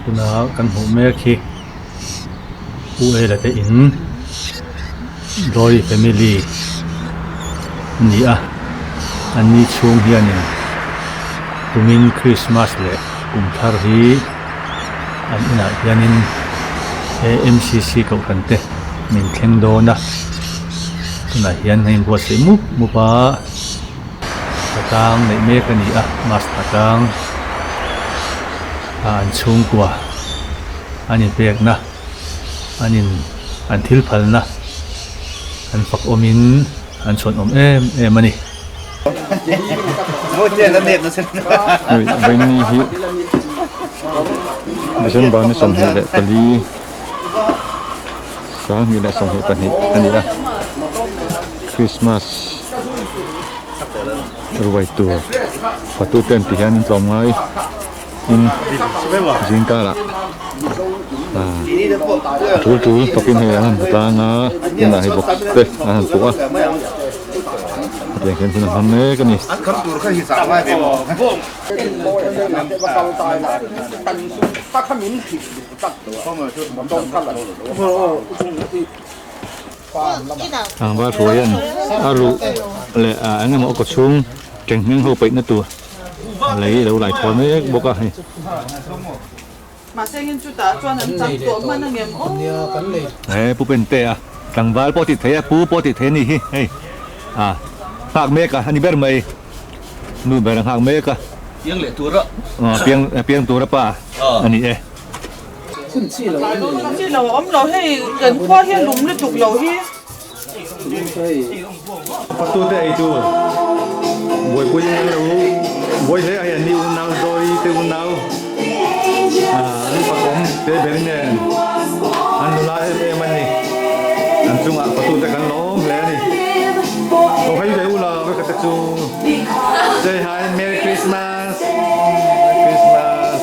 Tuna kan hmuh mek hi U Ela te in Glory family a ni a an ni chhung hianin kumin Christmas leh kum thar hi an inah hianin A_M_C_C kohhran te min thleng dawn a tunah hian a inbuatsaih mup mup a. Patlang neih mek a ni a, mask patlang ah an chhungkua an inpekna an in an thil phalna an fak awmin an chhawn awm em em a ni. Vaini hi December ni 24 2022 a ni a Christmas ruai tur fatu te an ti hian an tlawm ngai in zing karah ah a tul tul tawkin hei an han hmu tlang a tunah hei box te an han puh a hetiang hian hun an hmang mek a ni. Tlangval hruaia'n a ruh leh ah eng emaw a kaw chhung teng hming ho peihna tur lei a lo lai thawn mek bawk a hei. He pu Pente a tlangval pawh tih theih a pu pawh tih theih a ni hi hei ah nghak mek a a ni ber mai nu ber a nghak mek a piang leh tura piang piang tura pa a ni e. Phun chi lo a awm lo hei kan khua hi a lum lutuk lo hi. Fatu te ei tur buaipui in lo buai hle a hei an ni unau zawi te unau an fakawm te ber nen an nula em em a ni an chungah fatu te kan lawm hle a ni aw hei ve ula ka te chu say hi merry christmas merry christmas.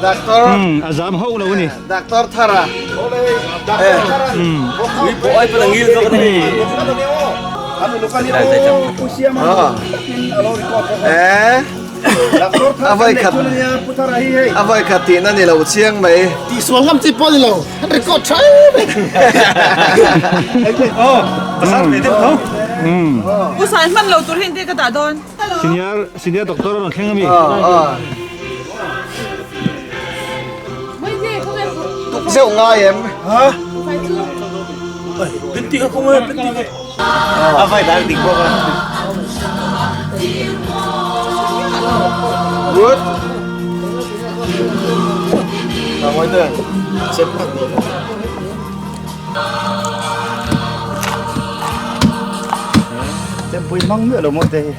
Doctor a zam hauh lo a ni. Doctor Thara. A vai khat a vai khat tih na ni lo chiang mai. Tih sual ngam chi pawh ni lo record tha em em. Pu Sai hman lo tur hi engtin ka dah dawn? Senior senior doctor a rawn thleng a mi? Tuk zeuh ngai em? A vai dan dik bawk a. Good. Ngồi đây. Chém mặt. Chém pui mang nữa đâu mọi người.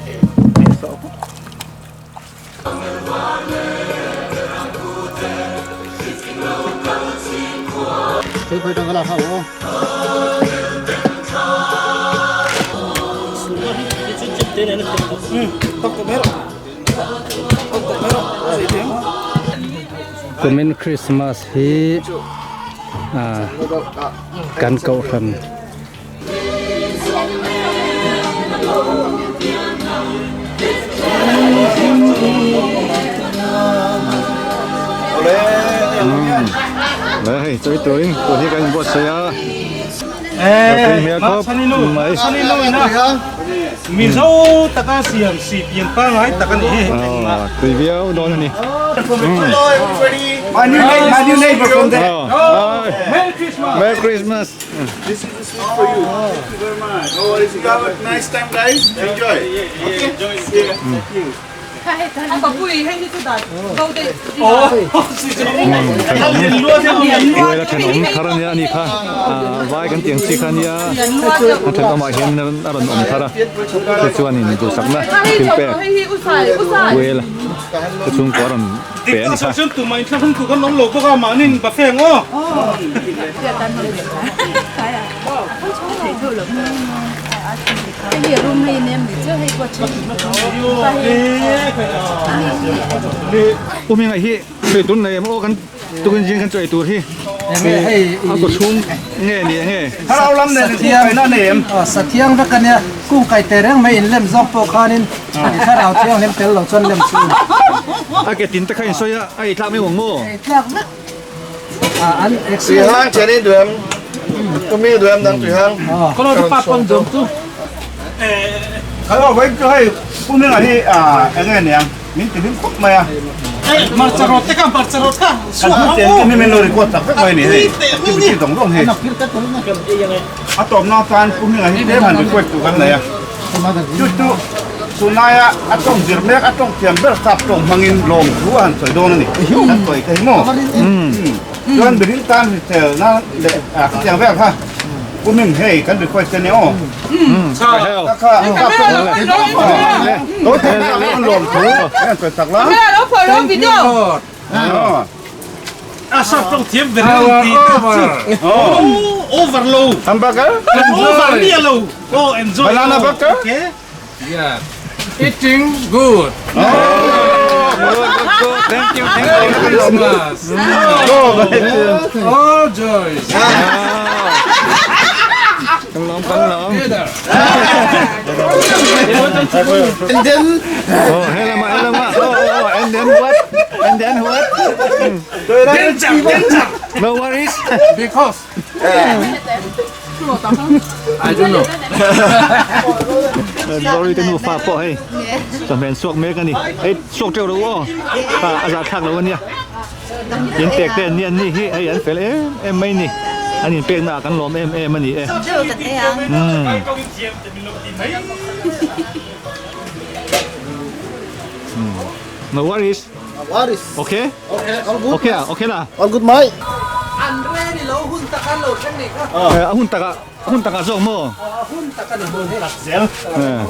Kumin Christmas hi ah kan kohhran. Đấy, hei chawi turin tun hi kan inbuatsaih a Sani lu ina Mizo taka siam si pian pangai tak a ni hi. Tui viau dawn a ni. Hello everybody. My new neighbor, my new neighbor from there. Merry Christmas. Merry Christmas. This is a sweet for you. Thank you very much. No worries. You have a nice time, guys. Enjoy. Okay. Enjoy. Thank you. Uela thenawm thar ania a ni kha vai kan tih ang chi kha ania a thenawmah hian a rawn awm thar a tichuanin duhsakna thil pek Uela te chhungkua a rawn pe a ni kha. U Hminga hi sawi tun nei em aw kan tukin zing kan chawi tur hi a kaw chhung nge ni enge Thlarau lam nen kungkaihna a nei em? Sathiang vek a nia, kungkaih teh reng mai in lem zawk pawh khanin thlarau thianghlim tel lo chuan lem chu. A ke tin te kha in sawi a, a ei tlak mai ang maw? Ei tlak vek. Tui hang chen i duem tumi duem dang tui hang Kalo vawi chu hei Pu Hminga hi enge niang min ti hlim khawp mai a. Hmarcha rawt te kha hmarcha rawt kha Kan pu chen te hi min lo record tak vek mai a ni hei activity zawng zawng hi a tawp na tan Pu Hminga hi tlem han request tur kan nei a chu chu tunlaia a tawng zir mek a tawng thiam ber sap tawng hmangin lawm thu a han sawi dawn a ni kan sawi thei maw chuan miring tan hriselna leh khatiang vel kha kumin hei kan request a nia aw kha kha tawite te lawm thu an sawi sak la A sap tawng thiam ber ang tih te chu over lo. Hamburger? Over miah lo. Oh enjoy. Banana burger? Okay. Yeah. Eating good. Oh, good, good, good. Thank you, thank you. Christmas. All joys. Kan lawm, kan lawm. Together. And then Oh, he lama, he lama. Oh, oh, and then what? And then what? No worries. Because I don't know. Lorry te nufa pawh hei chawhmeh suak mek a ni. Hei suak teuh lo aw. Kha a zah thlak lo a nia. In pek te an ni an ni hi hei an fel em em mai ni. An in pekna ah kan lawm em em a ni e. No worries. Worries. Okay? Okay, all good. Okay ah, okay lah. All good mai. An re ni lo hun tak an lo thleng ni kha. A hun tak ah, a hun tak ah zawk maw? A hun tak a ni hun tak zel.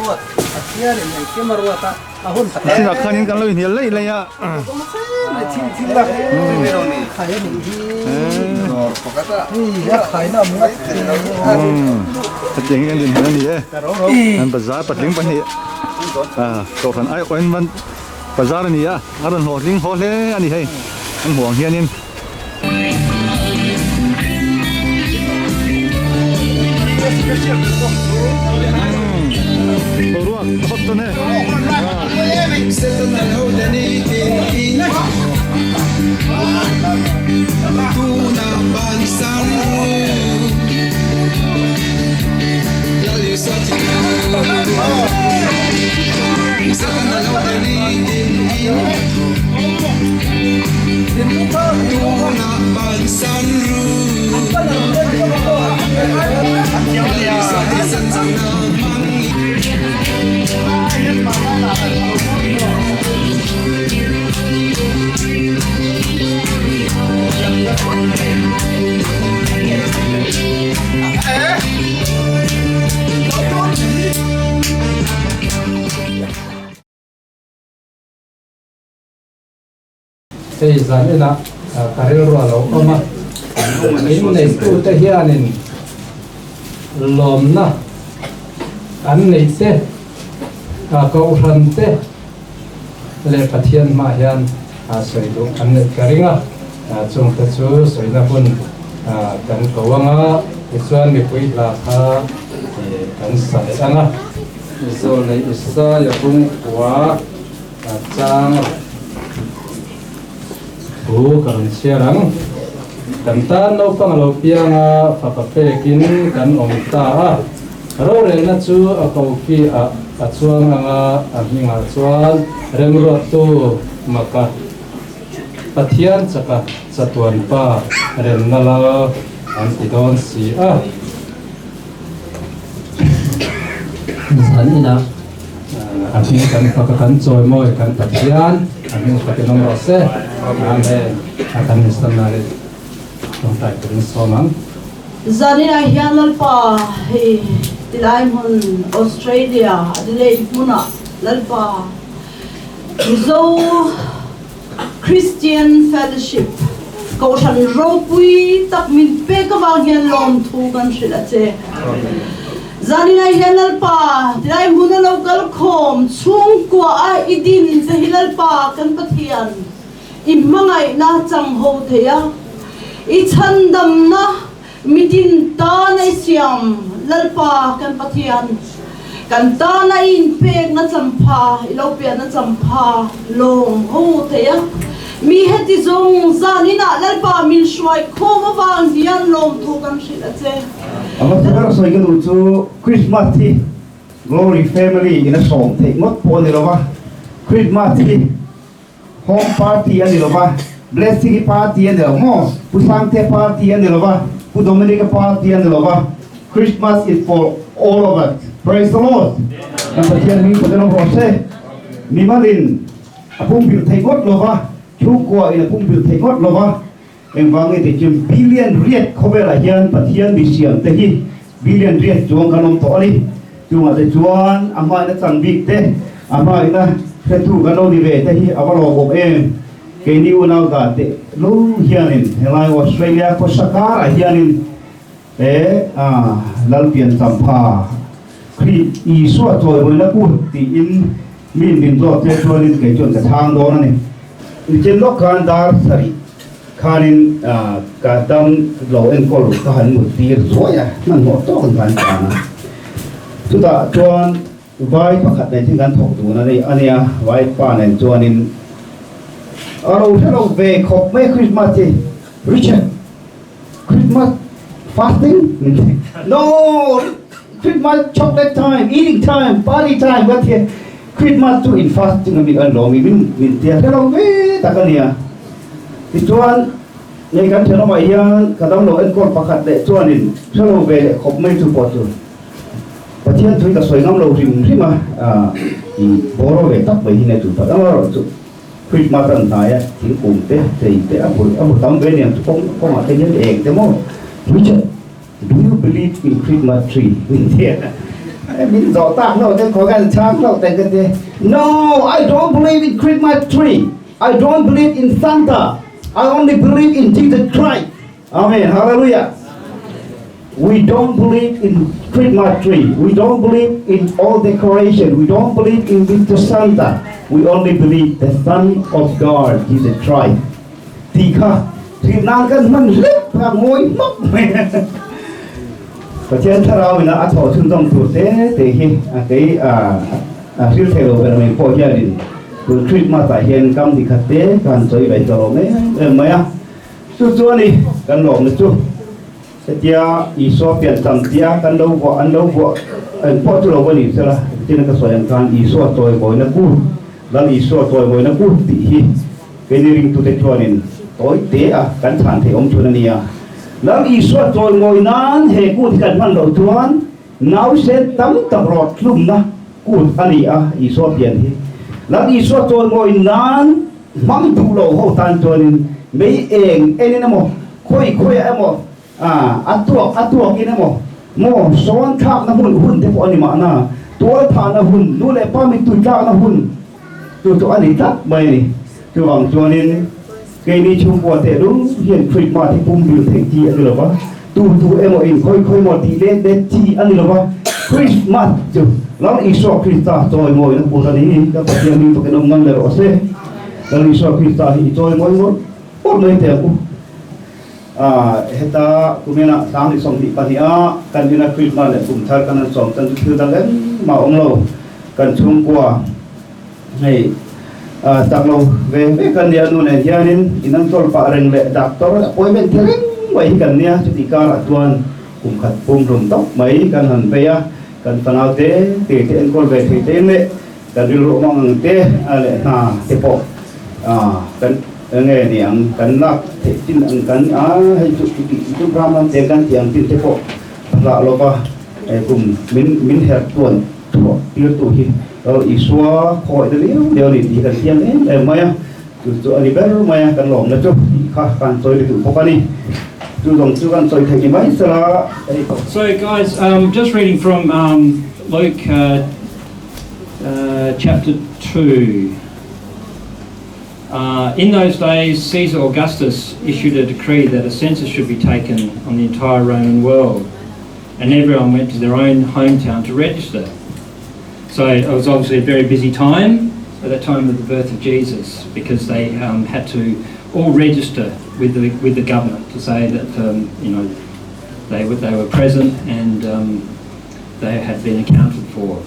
Ruat. A thian in engkim a ruat a, a hun tak. Chinah khanin kan lo inhnial laih laih a. Thil thil a khai a nih hi. Hei a khaina awm ngat. Hetiang hi kan dinhmun a ni e. An bazar patling pahnih. Kohhran ai awin van Bazar a ni a, a rawn hlawhtling haw hle a ni hei, an hmuh ang hianin. Boruak a hawt dawn e. Hei zan inah ka rilru a lo awm a, min neitute hianin lawmna an neih te, kohhran te leh Pathian hmaah hian sawi duh an neih ka ring a, chungte chu sawina hun kan ko ang a, tichuan mipui hla kha kan sa leh ang a. Zawlnei Isaia bungkua chang thu ka rawn chhiar ang. Kan tan naupang a lo piang a, fapa pekin kan awm ta a. Rorelna chu a koki ah a chuang ang a, a hmingah chuan remruattu maka Pathian chaka chatuan pa remna lal an ti dawn si a. Zan inah. A hming kan fak a kan chawimawi kan Pathian a hming fakin awm rawh se. Amen. A kan missionary tawngtai turin sawm ang. Zaninah hian Lalpa hei tilai hmun Australia Adelaide hmunah Lalpa Mizo Christian Fellowship Kohhran ropui tak min pek avang hian lawmthu kan hrilh a che. Zaninah hian Lalpa tilai hmuna lo kal khawm chhungkua a i din che hi Lalpa kan Pathian i hmangaihna chang ho thei a, i chhandamna Mitin tana i siam, Lalpa kan Pathian, kan tana i inpekna champha, i lo pianna champha lawm ho thei a. Mi heti zawng zan inah Lalpa min hruai khawm avang hian lawmthu kan hrilh a che. A hmasa ber sawi ka duh chu Christmas hi Glory Family in a sawm theih ngawt pawh a ni lo va, Christmas hi Home party a ni lo va, Blessing-i party a ni lo maw? Pu Sangtea party a ni lo va, Pu Dominic-a party a ni lo va, Christmas is for all of us. Praise the Lord! Kan Pathian hming pawn awm rawh se. Mimalin a pumbilh thei ngawt lo va, chhungkua in a pumbilh thei ngawt lo va, Engvang nge tih chu billion riat khawvelah hian Pathian mi siam te hi billion riat chuang kan awm tawh a ni. Chungah te chuan a hmaina chang bik te, a hmaina hretu kan lo ni ve te hi a va lawmawm em. Keini unau dah teh lo hianin helai Australia khawsa karah hianin he Lalpian Champha Khrih Isua chawimawina kut tiin mi min zawt che chuanin kei chuan ka chhang dawn a ni. Nichin lawk khan dar sarih khanin ka dam lo enkawl ka han mut tir zuai a, hmanhmawh tawk in kan tan a. Chutah chuan vai pakhat nen hian kan thawk dun a ni a nia, vai pa nen chuanin a ro hre lo ve khawp mai Christmas hi, Richard Christmas fasting? No! Christmas chocolate time, eating time, party time ka tia. Christmas chu in fasting a mi an lawm i min min tia hre lo ve tak a nia. Tichuan nei kan thenawmah hian ka damlo enkawl pakhat leh chuanin hre lo ve leh khawp mai chu pawh chu Pathian thui ka sawi ngam lo hrim hrim a, i bawraw ve tak mai hi nge chu tak amaherawh chu Christmas an hnai a, thingkung te, thei te a hmu a hmu tam ve aniang chu kawng kawngah te hian eng te maw Richard Do you believe in Christmas tree? Min ti a, min zawh tak hlauh te khaw kan chhang hlauh te ka ti No, I don't believe in Christmas tree, I don't believe in Santa, I only believe in Jesus Christ. Amen, hallelujah. We don't believe in Christmas tree, we don't believe in all decoration, we don't believe in Mr. Santa, we only believe the Son of God, Jesus Christ. Tih kha thih nan kan hman hlek kha ngawi hmak mai a. Pathian thlarau ina a thawh chhunzawm tur te te hi a kei a hril thei lo ber mai pawh hianin tun Christmas ah hian kam ni khat te ka han sawi ve ta lo em em mai a. Chu chu a ni kan lawmna chu. Hetia Isua piancham tia kan lo vuah an lo vuah eng pawh chu lo va ni sela, engtin ka sawi ang khan Isua chawimawina kut, Lal Isua chawimawina kut tih hi Keini ringtute chuanin tawi te a kan chhan theih awm chhun a nia. Lal Isua chawimawi nan he kut hi kan hman loh chuan nausen tam tak rawt hlumna kut a ni a, Isua pian hi. Lal Isua chawimawi nan hmang duh lo ho tan chuanin mei eng enin emaw, khawi khawiah emaw, a tuak a tuakin emaw, maw sawn thlakna hmun hun te pawh a ni mahna, tual thahna hun, nu leh pa mittui tlakna hun, Chu chu a ni tlat mai a ni. Chuvang chuanin keini chhungkua tehlul hian Christmas hi pum bil theih chi a ni lo va, tu tu emaw in khawi khawi maw tih let let chi a ni lo va, Christmas chu Lal Isua Krista chawimawina kut a ni. Kan Pathian hming fakin awm ngam leh rawh se. Lal Isua Krista hi i chawimawi ngawt ngawt mai teh ang u. Heta kuminah 2022 a kan ina Christmas leh kum thar kan han sawm chan chu thil dang engmah a awm lo. Kan chhungkua hei chak lo ve ve kan nia nu nen hianin in an chawl pah reng leh doctor appointment the reng mai hi kan nia chutih karah chuan kum khat pum hlum tawp mai kan han vei a, kan fanau te te te enkawl ve thei te in leh Kan rilru awm ang ang te leh hna te pawh kan nge ni ang kan lak theih chin ang kan a hei chu tih chu ram lam te kan tih ang chin te pawh a hlah lova kum min min herh tuan thuah tirtu hi Lal Isua khawngaihna liau liau a ni tih hi kan chiang em em mai a, chu chu a ni ber mai a, kan lawmna chu tih kha kan sawi lutuk bawk a ni. Chu zawng chu kan sawi theih ni mai sela hei. So guys, um, just reading from um, Luke uh, uh, chapter 2. Uh, in those days, Caesar Augustus issued a decree that a census should be taken on the entire Roman world, and everyone went to their own hometown to register. So it was obviously a very busy time at that time of the birth of Jesus, because they um, had to all register with the with the government to say that um, you know they were they were present and um, they had been accounted for.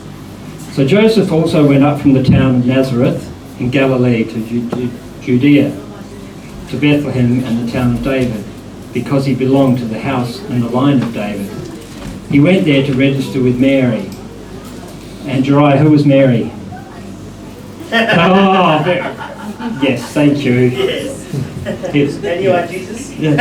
So Joseph also went up from the town of Nazareth in Galilee to Judea, to Bethlehem and the town of David, because he belonged to the house and the line of David. He went there to register with Mary. And Jeriah, who was Mary? oh, very, yes, thank you. Yes. yes. And you are Jesus? Yeah.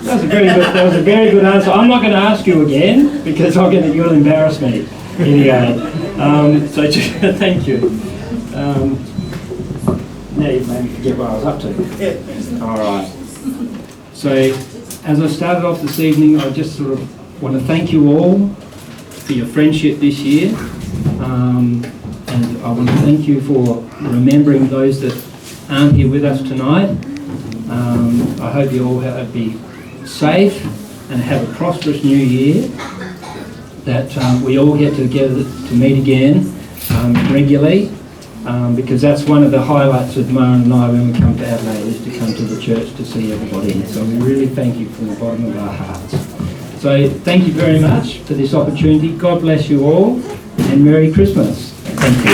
That was a very good, that was a very good answer. I'm not going to ask you again because I'm going to, you'll embarrass me. Anyway, um, so thank you. Um, now you've made me forget what I was up to. All right. So, as I started off this evening, I just sort of want to thank you all for your friendship this year. Um, and I want to thank you for remembering those that aren't here with us tonight. Um, I hope you all have, be safe and have a prosperous new year. That um, we all get together to meet again um, regularly, um, because that's one of the highlights of Maren and I when we come to Adelaide is to come to the church to see everybody. So we really thank you from the bottom of our hearts. So thank you very much for this opportunity. God bless you all and Merry Christmas. Thank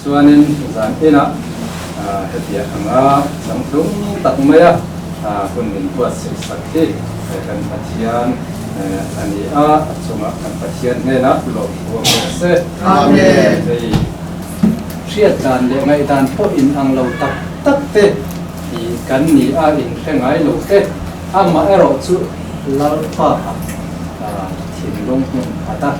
Tichuanin zan inah hetiang anga changtlung tak maia hun min buatsaih sak hi kan Pathian a ni a, a chungah kan Pathian hnenah lawmthu a hmu se. Amen. Hei hriat dan leh ngaihdan pawh in ang lo tak tak te hi kan ni a, in hre ngai lo te, amah erawh chu Lalpa thinlung hmun khata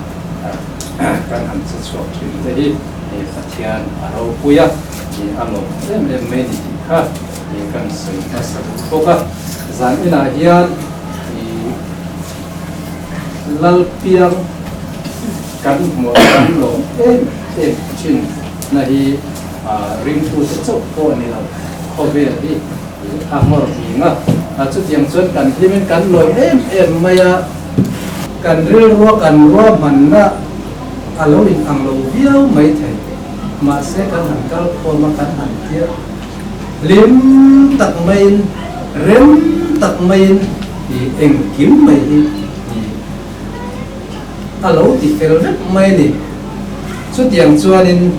kan han che chhuak thin te hi hei Pathian a ropui a, a lawm em em mai ni tih kha kan sawi hmasa duh bawk a. Zan inah hian Lalpiang kan hmuh kan lawm em em thin na hi ringtute chauh pawh a ni lo, khawvel hi a nghawr hling a, chutiang chuan kan hlimin kan lawm em em mai a, kan rilrua kan ruahmanna a lo in ang lo viau mai thei, mahse kan han kal khawm a, kan han tir hlim tak maiin, rem tak maiin engkim mai hi a lo ti fel vek mai a ni. Chutiang chuanin.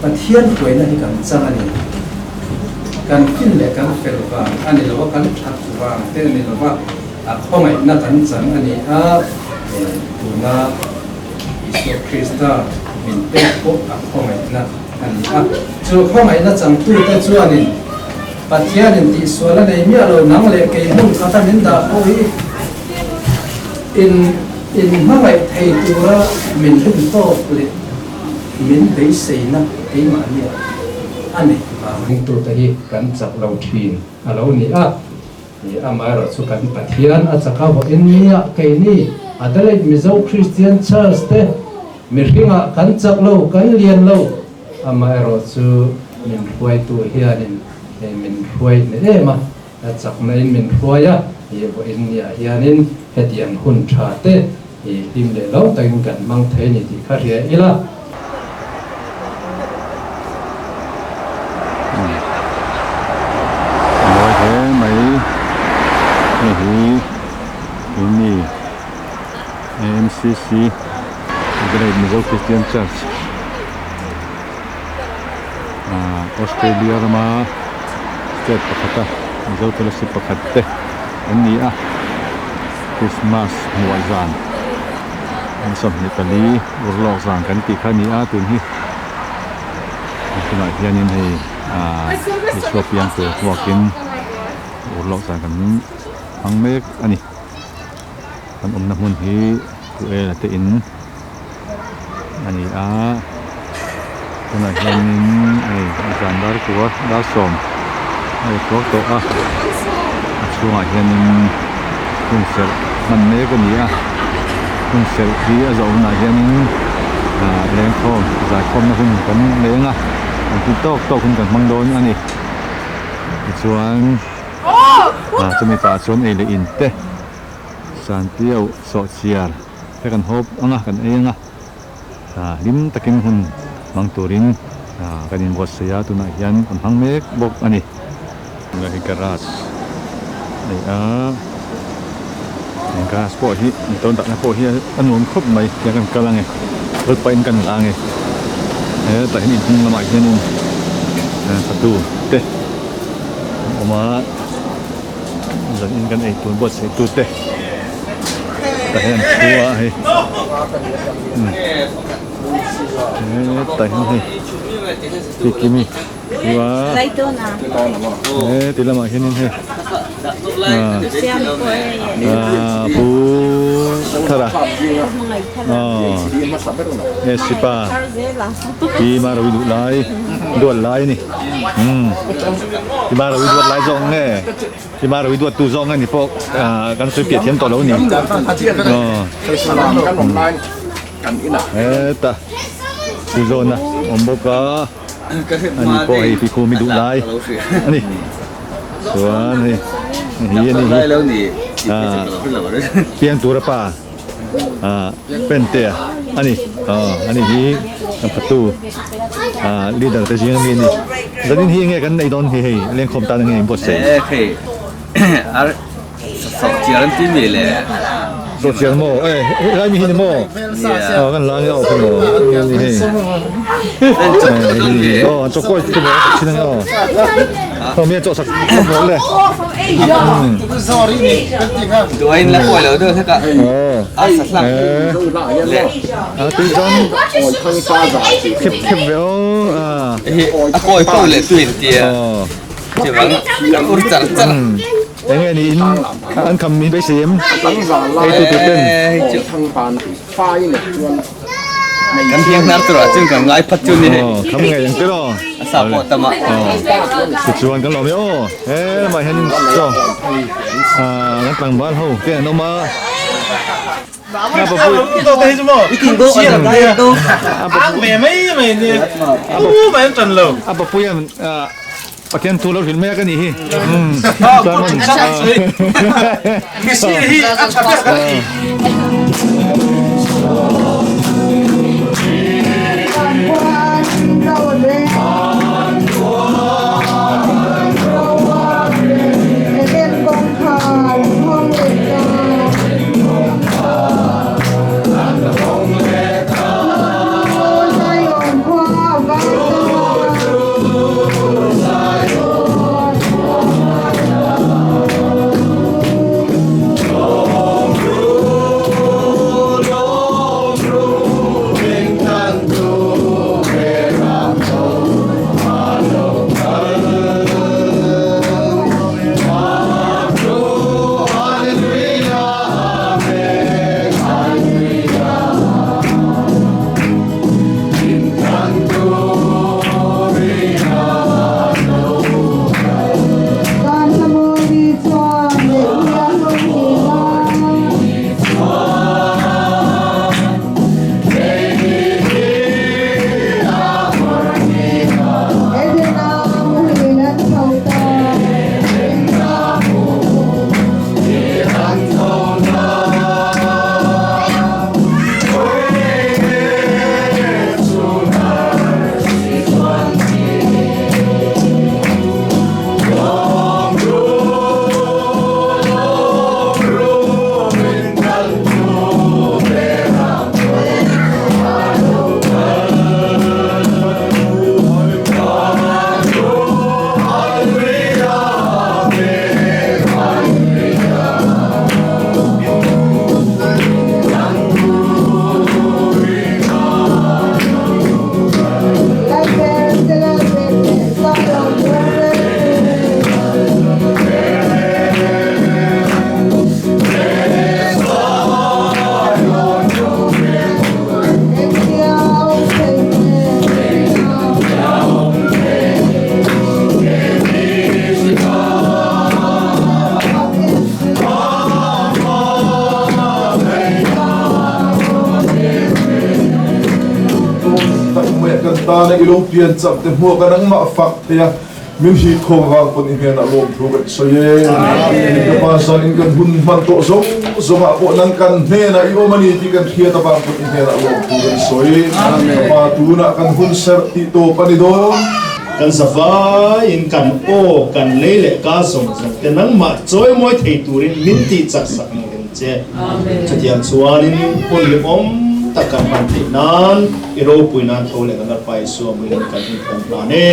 Pathian hruaina hi kan chang a ni. Kan fin leh kan fel vang a ni lo a, kan that vang te a ni lo va, a khawngaihna kan chang a ni a, tuna Isua Krista min pek pawh a khawngaihna a ni a. Chu khawngaihna changtute chuanin Pathianin tihsual a nei miah lo, nang leh kei hmun khata min dah pawh hi in inhmangaih thei tura min rin tawk leh min beiseina keimahnia a neih vang. Ringtute hi kan chak lo thin a lo ni a, amaherawh chu kan Pathian a chak a vawiin nia keini Adelaide Mizo Christian Church te mihringah kan chak lo, kan lian lo, amaherawh chu min hruaitu hianin min hruai hne em a, chakna in min hruai a, vawiin niah hianin hetiang hun tha te I hlim leh lo takin kan hmang thei a ni tih kha hria ila. A mawi hle mai hei hi keini AMCC Great Mizo Christian Church ah Australia rama state pakhata Mizo fellowship pakhat te an ni a. Christmas hmuah zan ni 24 urlawk zan kan tih kha a ni a tun hi tunah hianin hei ah Isua piang tur huakin urlawk zan kan hmang mek a ni kan awmna hmun hi Puela te in a ni a tunah hianin hei zan dar kua dar sawm a ri thuak tawh a a chhungah hianin hun serh hman mek a ni a hun serh hi a zawh hunah hianin ah lengkhawm zaikhawmna hun kan leng a kan ti tawk tawk hun kan hmang dawn a ni tichuan ah chumi pah chuan ei leh in te sanpiau sawhchiar. Te kan hawp ang a, kan ei ang a, hlim takin hun hmang turin kan inbuatsaih a, tunah hian kan hmang mek bawk a ni. Tunah hi garage a ni a, garage pawh hi motor dahna pawh hi a nuam khawp mai tiang kan kal ang e, kal pahin kan la ang e, hetah hian inhnung lamah hianin fatu te an awm a. Zanin kan ei tur buatsaih tu te tah hian an thu a hei hetah hian hei Kikimi thu a he ti lamah hianin hei ah pu Thara aw Sipa pi Marawi duh lai duat lai a ni. Umm i maro i duat lai zawk nge i maro i duat tu zawk nge ni pawh kan sawi piah thiam tawh lo ni heta pu zawna awm bawk a ani pawh hei pi khum i duh lai ani chuan hei hi ani hi piang tura pa. Ah pen te a ni aw ani hi kan fatu ah leader te zing ami a ni zanin hi enge kan nei dawn hi hei lengkhawm tan enge in buatsaih e hei ar sawhchiar an ti mi le sawhchiar maw e helai mi hi ni maw aw kan la nge aw kha maw ni hei aw an chawkawi te maw thin ang aw aw mi an chawhsak maw le Duain la pawi lo deuh hlek a. A sa hlak le. A tui chuan khep khep ve aw. A kawi po leh tuin tia. Chuvang a ur char char. Enge ni in an kham min beisei em? Ei tu tur ten. Kan hiang hnar tur ah chuan kan ngai phat chu ni. Kham ngei ang tiraw. A sa pawh tam a. Tichuan kan lawm e aw. He lamah hianin chaw kan tlangval ho te an awm a. A papui an Pathian thu lo hrilh mek a nih hi. tak maia kan tana i lo pian cham te hmuak a nangmah fak thei a, min hip khawm avang pawn i hnenah lawmthu kan sawi e. Ka pa zanin kan hun hman tawh zawng zawngah pawh nang kan hnenah i awm a ni tih kan hriat avang pawn i hnenah lawmthu kan sawi. Ka pa tunah kan hun serh tih tawp a ni dawn. Kan zavaiin kan aw, kan lei leh ka zawng zawng te nangmah chawimawi thei turin min tih chak sak ang reng che. Chutiang chuanin hun limawm tak kan hman theih nan i ropui nan tho leh kan Lalpa Isua hmuin kan inthawm hlan e.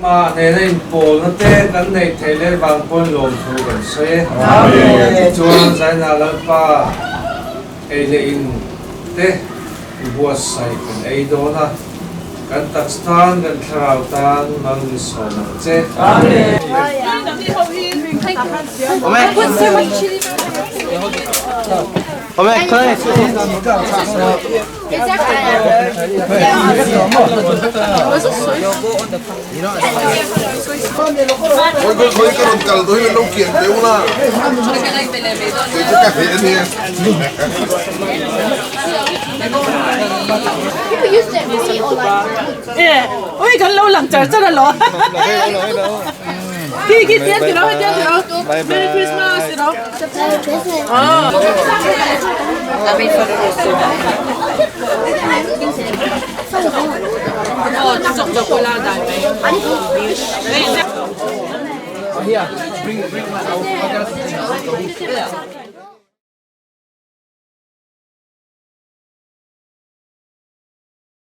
Amah nena inpawlna te kan neih theih leh vang pawn lawmthu kan sawi e. Tichuan Zaina Lalpa ei leh in te buatsaih kan ei dawn a, kan taksa tan kan thlarau tan mal ni sawm ang che. Ui kan lo lang char char alo. Khi khi tian ti lo tian ti lo. Merry Christmas ti lo. Here, bring, bring my.